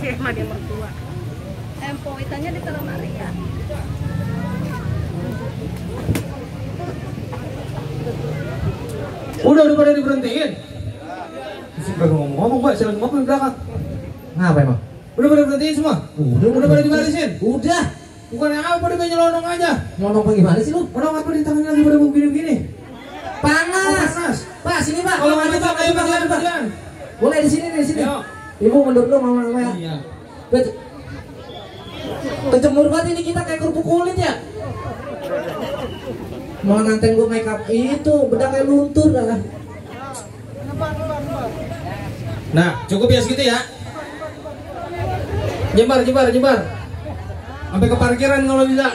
Sama dia mertua. Poitannya ditaruh Maria. Udah pada diberhentiin. Sih baru ngomong, Mbak, saya lagi ngomong di belakang. Ngapa emang? Udah pada berhentiin semua? Udah pada dibarisin? Udah. Bukannya apa dia nyelonong aja? Nyelonong bagaimana sih lu? Orang apa di tangannya lagi pada begini-begini? Panas. Panas. Pak, sini Pak. Kalau nggak Pak, ayo Pak. Boleh di sini. Ayo. Ibu mundur dulu mama ya. Iya. Kejemur banget ini kita kayak kerupuk kulit ya. Malah nganten gue make up itu bedak kayak luntur dah. Nah, cukup ya segitu ya. Jembar. Sampai ke parkiran kalau bisa.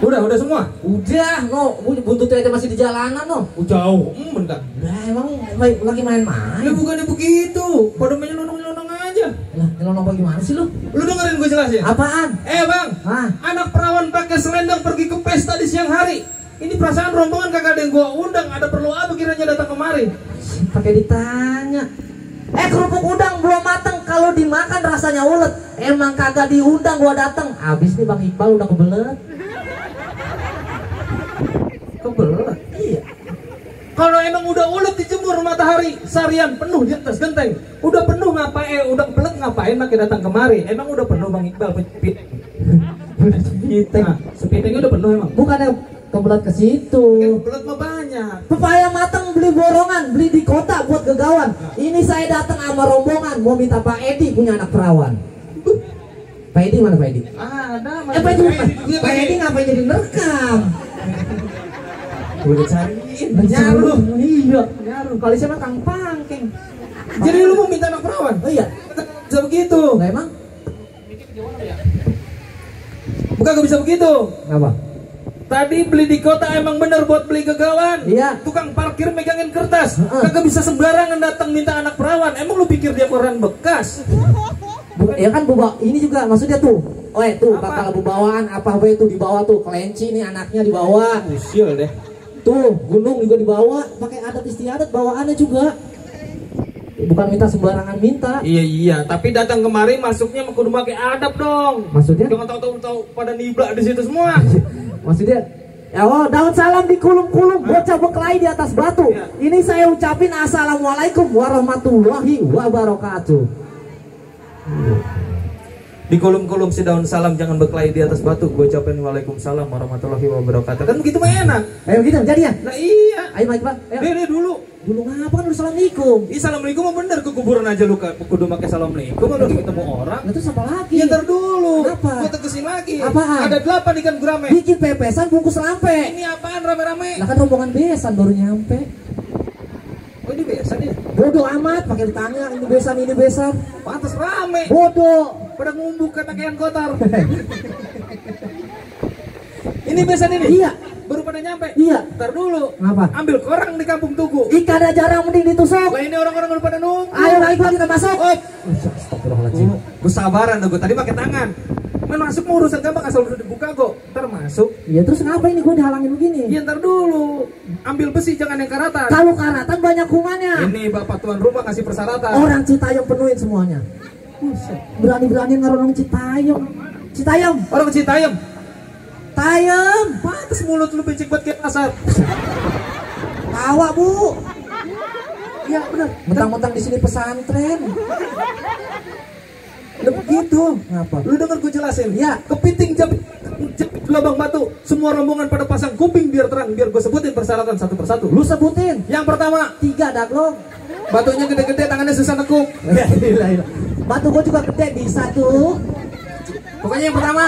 Udah semua? Udah, no, buntutnya aja masih di jalanan no. Jauh, bentar. Udah, emang lagi main-main. Lu bukannya begitu, pada nyelonong aja. Lah, nyelonong bagaimana sih lu? Lu dengerin gue jelasin. Apaan? Bang, Hah? anak perawan pakai selendang pergi ke pesta di siang hari. Ini perasaan rombongan kagak ada yang gua undang, ada perlu apa kiranya datang kemari? Pakai ditanya. Kerupuk udang belum mateng, kalau dimakan rasanya ulet. Emang kagak diundang gua datang. Habis nih Bang Iqbal udah kebelet. Kebelet? Iya. Kalau emang udah ulet dijemur matahari seharian penuh di atas genteng, udah penuh ngapain? Udah kebelet ngapain makin datang kemari? Emang udah penuh Bang Iqbal pit? Nah, sepitingnya udah penuh emang? Bukannya kebelet ke situ. Kebelet mah banyak. Pepaya matang beli borongan, beli di kota buat gegawan. Ini saya datang sama rombongan mau minta Pak Edi punya anak perawan. Pak Edi mana Pak Edi? Ada. Pak Edi ngapain jadi nerekam? Udah cariin. Nyaruh. Iya. Nyaruh. Kalau siapa Kang Pangking. Jadi lu mau minta anak perawan? Oh iya. Bisa begitu? Nggak emang? Bukan gak bisa begitu. Kenapa? Tadi beli di kota emang bener buat beli gegawan. Iya. Tukang parkir megangin kertas. Kagak bisa sembarangan datang minta anak perawan. Emang lu pikir dia koran bekas? Bukan, ya kan ini juga maksudnya tuh. Tuh apa? bakal bawaan apa itu dibawa tuh kelinci nih anaknya dibawa. Usil deh. Tuh gunung juga dibawa, pakai adat istiadat bawaannya juga. Bukan minta sembarangan minta. Iya, tapi datang kemari masuknya kudu pakai adab dong. Maksudnya? Jangan tahu pada nibla di situ semua. Maksudnya daun salam di kulum-kulum, bocah berkelahi di atas batu. Ya. Ini saya ucapin assalamualaikum warahmatullahi wabarakatuh. Di kolom-kolom si daun salam jangan berkelahi di atas batu. Gue ucapin waalaikumsalam warahmatullahi wabarakatuh. Kan begitu mah enak. Ayo gitu jadi ya. Nah iya. Ayo Mike Pak. Deh dulu. Dulu ngapa kan udah assalamualaikum. Assalamualaikum mah bener, ke kuburan aja lu kudu pakai assalamualaikum. Udah ketemu orang. Nah terus apa lagi? Ya ntar dulu. Apa? Gue tegesin lagi. Apaan? Ada 8 ikan gurame. Bikin pepesan bungkus lampe. Ini apaan rame-rame? Lah kan rombongan besan baru nyampe. Oh ini biasa nih. Bodoh amat pakai ditanya ini besan. Pantas rame. Bodoh. Pada ngumbuk ke pakaian kotor. Ini besan ini? Iya. Baru pada nyampe? Iya. Ntar dulu. Ngapa? Ambil korang di kampung Tugu. Ikan ada jarang mending ditusuk. Lah ini orang-orang udah pada nunggu. Ayo lagi kita masuk. Astagfirullahaladzim. Gue sabaran gue tadi pakai tangan. Main masuk mau urusan gampang asal udah dibuka kok. Ntar masuk. Iya terus ngapa ini gue dihalangin begini? Ya ntar dulu. Ambil besi jangan yang karatan. Kalau karatan banyak kumannya. Ini bapak tuan rumah kasih persyaratan. Orang Citayam penuhin semuanya. Berani-berani ngarong Citayam. Citayam. Orang Citayam. Tayam. Pantes mulut lu becek buat kayak pasar. Tawa bu. Iya benar. Mentang-mentang di sini pesantren. Udah begitu. Ngapa? Lu denger gue jelasin. Ya. Kepiting jepit lubang batu. Semua rombongan pada pasang kuping biar terang. Biar gue sebutin persyaratan satu persatu. Lu sebutin. Yang pertama, 3 daglong. batunya gede-gede, tangannya susah nekuk. Gila. Batu gua juga gede bisa tuh. Pokoknya yang pertama,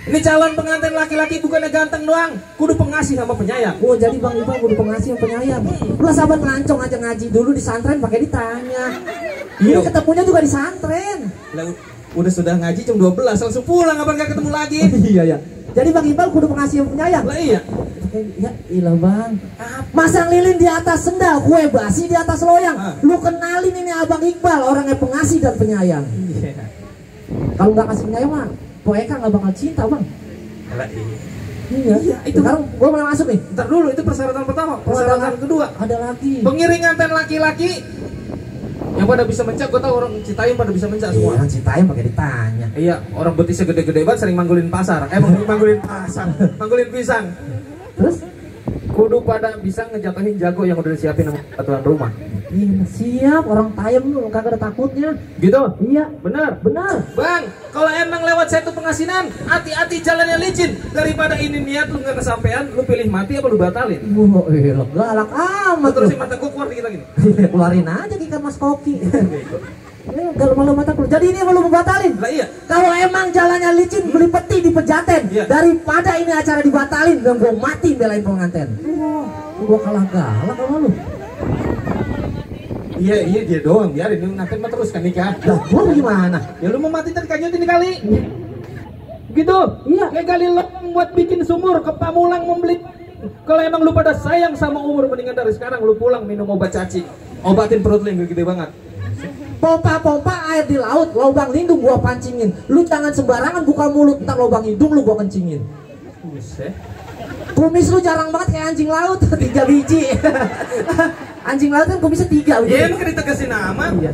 ini calon pengantin laki-laki bukannya ganteng doang, kudu pengasih sama penyayang. Oh jadi Bang Iqbal kudu pengasih sama penyayang. Lu sahabat ngelancong aja ngaji dulu di santren pakai ditanya. Ini ketemunya juga di santren. Lah, udah sudah ngaji jam 12 langsung pulang, kapan gak ketemu lagi? Iya ya. Jadi Bang Iqbal kudu pengasih sama penyayang. Lah iya. Ya ilah Bang. Masang lilin di atas sendal, kue basi di atas loyang. Lu kenalin ini Abang Iqbal, orangnya pengasih dan penyayang. Iya. Kalau nggak kasih penyayang mah Po Eka nggak bakal cinta bang. Lah, Iya, Iya, itu. sekarang gua mau masuk nih. Ntar dulu, itu persyaratan pertama. Persyaratan kedua, Ada lagi. pengiring nganten laki-laki yang pada bisa mencak. Gue tau orang Citayam pada bisa mencak Iya, semua. orang Citayam pakai ditanya. Iya, orang betisnya gede-gede banget, sering manggulin pasar. Manggulin pasar, manggulin pisang. Terus? Kudu pada bisa ngejatuhin jago yang udah disiapin sama tuan rumah. Iya, siap. Orang Tayam lu kagak ada takutnya. Gitu? Iya, Benar. benar. Bang, kalau emang lewat satu pengasinan, hati-hati jalannya licin. Daripada ini niat lu nggak kesampaian, lu pilih mati apa lu batalin? Wah, iya, galak amat. Lu terusin mata gua keluar dikit lagi nih. Keluarin aja ikan mas koki. Kalau malu mata keluar. Jadi ini mau batalin. Lah iya. Kalau emang jalannya licin, beli peti di Pejaten. Iya. Daripada ini acara dibatalin, dan gue mati belain pengantin. Wah, gue kalah galak sama lu. Iya dia doang, biarin lu ngapain mah terus kan nikah. Lah, gue gimana? Ya lu mau mati tadi kayaknya ini kali. Gitu. Iya. Kayak kali lu buat bikin sumur ke Pamulang membeli. Kalau emang lu pada sayang sama umur, mendingan dari sekarang lu pulang minum obat cacing. Obatin perut lu yang gede banget. Pompa air di laut, lubang lindung gua pancingin. Lu jangan sembarangan buka mulut, ntar lubang hidung lu gua kencingin. Buset. Kumis lu jarang banget kayak anjing laut, 3 biji. Anjing laut kan kumisnya 3 Ya emang ditegasin nama. Iya.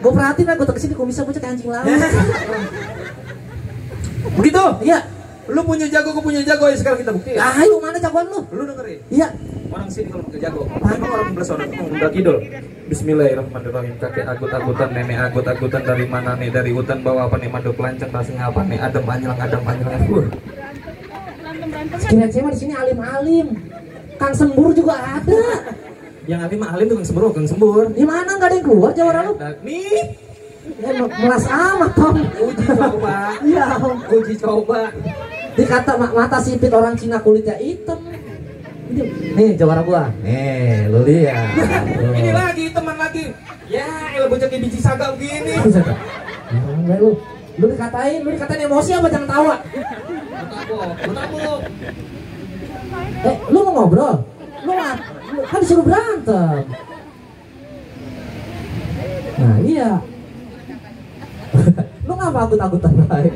Gue perhatiin lah, gue tegesin kumisnya bocah kayak anjing laut. Begitu? Iya. Lu punya jago, gue punya jago, ya sekarang kita buktiin. Ayo mana jagoan lu? Lu dengerin. Iya. Orang sini kalau pakai jago, emang orang belas orang udah kidul. Bismillahirrahmanirrahim. Kakek agut-agutan, nenek agut-agutan, dari mana nih? Dari hutan bawa apa nih? Manduk lanceng rasanya apa nih? Adem anjelang. Sekiranya saya di sini alim-alim. Kang Sembur juga ada. Yang alim mah alim tuh Kang Sembur, Kang Sembur. Di mana nggak ada yang keluar jawara lu? Nih, Melas amat Tom. uji coba. Iya. Uji coba. Dikata mata sipit orang Cina kulitnya hitam. Nih jawara gua. Nih lu lihat. Ini lagi teman lagi. Ya, elah bocah kayak biji saga begini. Enggak lu dikatain emosi apa jangan tawa. Betabok. Lu mau ngobrol? Lu kan disuruh berantem. Nah iya. Lu ngapa agut-agutan baik?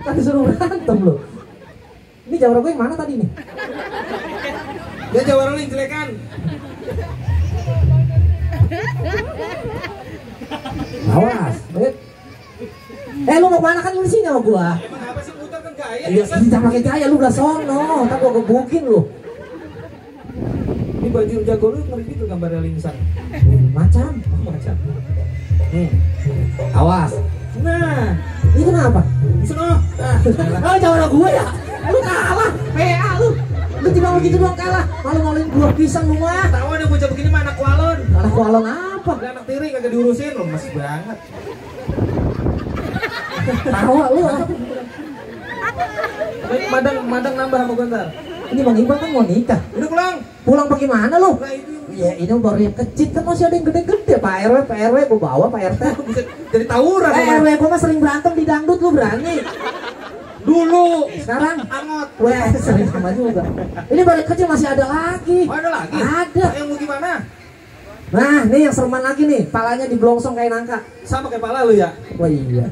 Kan disuruh berantem lu. Ini jawara gue yang mana tadi nih? Dia jawara lu yang jelekan. Awas. Lu mau kemana kan lu di sini sama gua? Emang apa sih muter kan gaya? Iya, jangan pakai gaya lu udah sono, ntar gua gebukin lu. Ini baju jago lu ngeri gitu gambarnya linsan. Macam. Awas. Nah, Ini kenapa? sono. Oh, jawara gua ya. Lu kalah, PA lu. Lu tiba begitu doang kalah. Malu-maluin gua pisang lu mah. Tahu ada bocah begini mah anak kualon. Kalah kualon apa? Udah anak tiri kagak diurusin loh, mas banget. Tawa lu. Madang nambah sama gue ntar. Ini Bang Iqbal kan mau nikah. Udah pulang. Pulang bagaimana lu? Lah itu Ya ini baru yang kecil kan masih ada yang gede-gede. Pak RW gua bawa Pak RT. bisa jadi tawuran. RW gua mah sering berantem di dangdut lu berani. Dulu. Sekarang Angot. weh sering sama juga. Ini balik kecil masih ada lagi. Oh, ada lagi? Ada. Yang mau gimana? Nah, nih yang sereman lagi nih, palanya diblongsong kayak nangka. Sama kayak pala lu ya. Wah iya.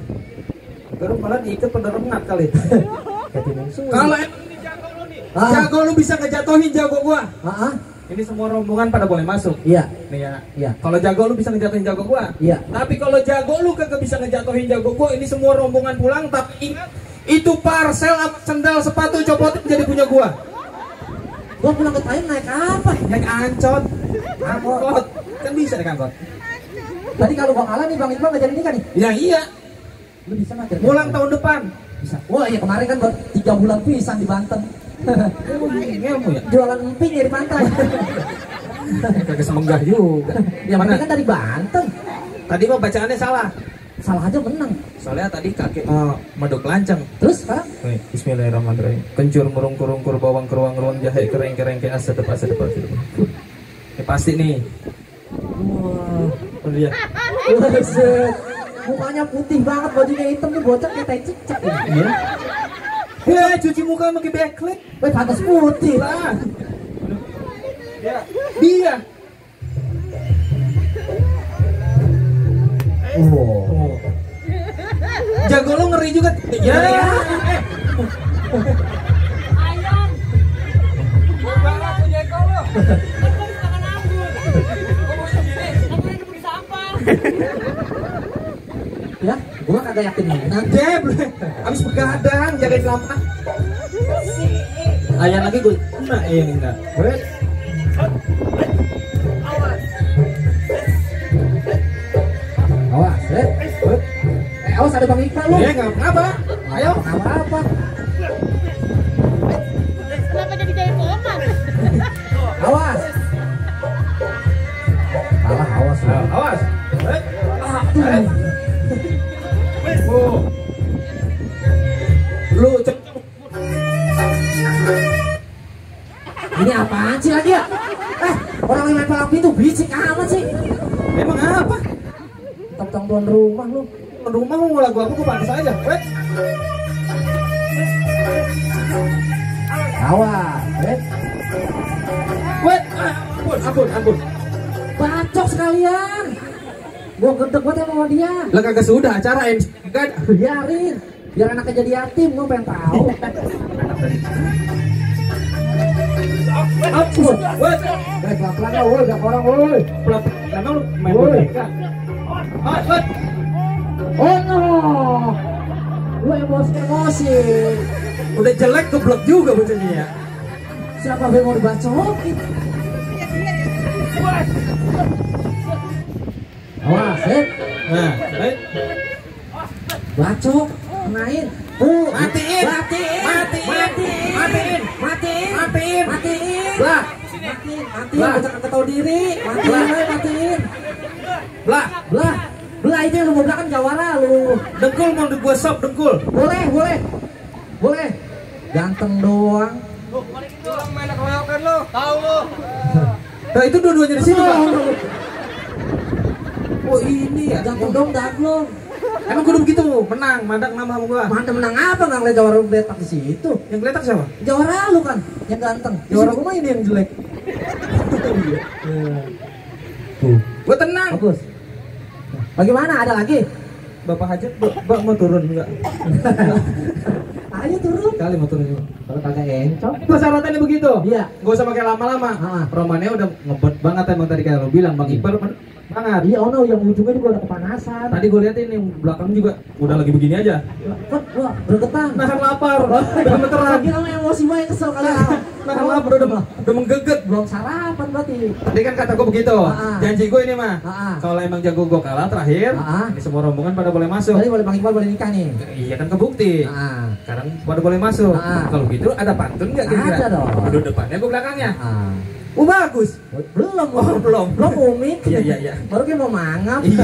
Baru pala diikat pada rengat kali. Kayak timun suri. Kalau emang ini jago lu nih. Ah. Jago lu bisa ngejatohin jago gua. Ah, Ini semua rombongan pada boleh masuk. iya. Nih ya. Iya. Kalau jago lu bisa ngejatohin jago gua. Iya. Tapi kalau jago lu kagak bisa ngejatohin jago gua, ini semua rombongan pulang. Tapi ingat, itu parcel sama sendal sepatu copotin jadi punya gua. Gua pulang ke Thailand naik apa? Naik ancot. Angkot. Kan bisa naik angkot. Tadi kalau gua kalah nih Bang Iqbal nggak jadi nikah nih. Ya iya. Lu bisa nggak? Mulang tahun depan. Bisa. Wah iya kemarin kan gua 3 bulan pisang di Banten. Ngelmu ya. Jualan emping ya di pantai. Kagak semenggah juga. Yang penting kan dari Banten. Tadi mah bacaannya salah. Salah aja menang. Soalnya tadi kakek medok lancang. Terus sekarang? Bismillahirrahmanirrahim. Kencur merung kurung kur bawang keruang ruang jahe kereng kereng ke asap depan. Ini pasti nih. Wah, lihat. Buset. Mukanya putih banget, bajunya hitam nih bocah kayak tai cicak ini. Ya, cuci muka pakai backlight. Weh pantas putih. Lah. Ya, dia. Oh. Jago lu ngeri juga. Ya. Ayam. Bangga punya kau lo. Ya, gua kagak yakin menang. Deb, abis begadang jagain lama. Ayam lagi gue. Nah, ini enggak. Wait. Awas, awas ada Bang Iqbal lu. Ya enggak apa. Ayo. Apa-apa. Kenapa jadi jahit koman? Awas. Alah, awas lu. Awas. Lu cek. Ini apaan sih lagi ya? Orang yang main palang pintu berisik amat sih. Emang apa? Tentang tuan rumah lu. Rumah mau lagu apa gue pantas aja. Wait. Awas, Wait. Ampun. Bacok sekalian. Gua gedek banget sama dia. Lah kagak sudah acara MC. Enggak. Biarin. Biar anaknya jadi yatim, gua pengen tahu. Ampun. Wait. Pelan-pelan lah, woi, udah orang, woi. Emang lu main Woi. boneka? Wait. Oh no. Lu emosi. Udah jelek geblek juga bocahnya ya. Siapa yang mau dibacokin? Awas, Nah, wait. bacok, kenain. Matiin. Lah. Matiin, bocah kagak tahu diri. Matiin. Belah itu yang lu mau belakang jawara lu. Dengkul mau gua sop dengkul. Boleh. Ganteng doang. Nah itu dua-duanya di sini, Pak. Oh ini ya. Ganteng dong daglong. Emang kudu begitu, menang, mandak nama sama gua. Mana menang apa nggak ngeliat jawara lu betak di situ? Yang geletak siapa? Jawara lu kan, yang ganteng. Jawara gua mah ini yang jelek. Tuh, Gua tenang. bagus. Bagaimana? Ada lagi? Bapak hajat, Bapak mau turun enggak? Ayo turun. Kali mau turun juga. Kalau kagak encok. Persyaratannya begitu. Iya. Gak usah pakai lama-lama. Romannya udah ngebet banget emang tadi kayak lo bilang, Bang Iqbal banget. Iya, ono yang ujungnya juga udah kepanasan. Tadi gue liatin yang belakang juga udah lagi begini aja. Kan wah, bergetar. Nahan lapar, udah gemeteran. Lagi kamu emosi banget kesel kalian. Nahan lapar udah menggeget. Belum sarapan berarti. Tadi kan kata gue begitu. Janji gue ini mah. Kalau emang jago gue kalah terakhir, ini semua rombongan pada boleh masuk. Jadi boleh Bang Iqbal boleh nikah nih. Iya kan kebukti. Sekarang pada boleh masuk. Kalau gitu ada pantun nggak kira-kira? Ada dong. Duduk depannya, gue belakangnya. Bagus. Belum umik. Iya. Baru kita mau mangap. Iya.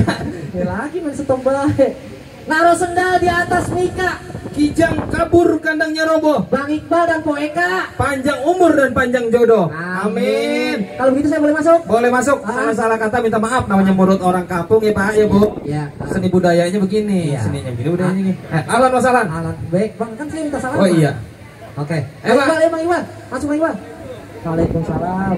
Ya lagi main setong baik. Naruh sendal di atas Mika. Kijang kabur kandangnya roboh. Bang Iqbal dan Po Eka. Panjang umur dan panjang jodoh. Amin. Kalau gitu saya boleh masuk? Boleh masuk. Salah kata minta maaf. Namanya murid orang kampung ya Pak ya Bu. Ya. Seni budayanya begini. Ya. Seninya begini, budayanya begini. Alan masalah. Alat baik Bang, kan saya minta salam. Oh iya. Oke. Bang. Bang Iqbal. Masuk Bang Iqbal. Waalaikumsalam.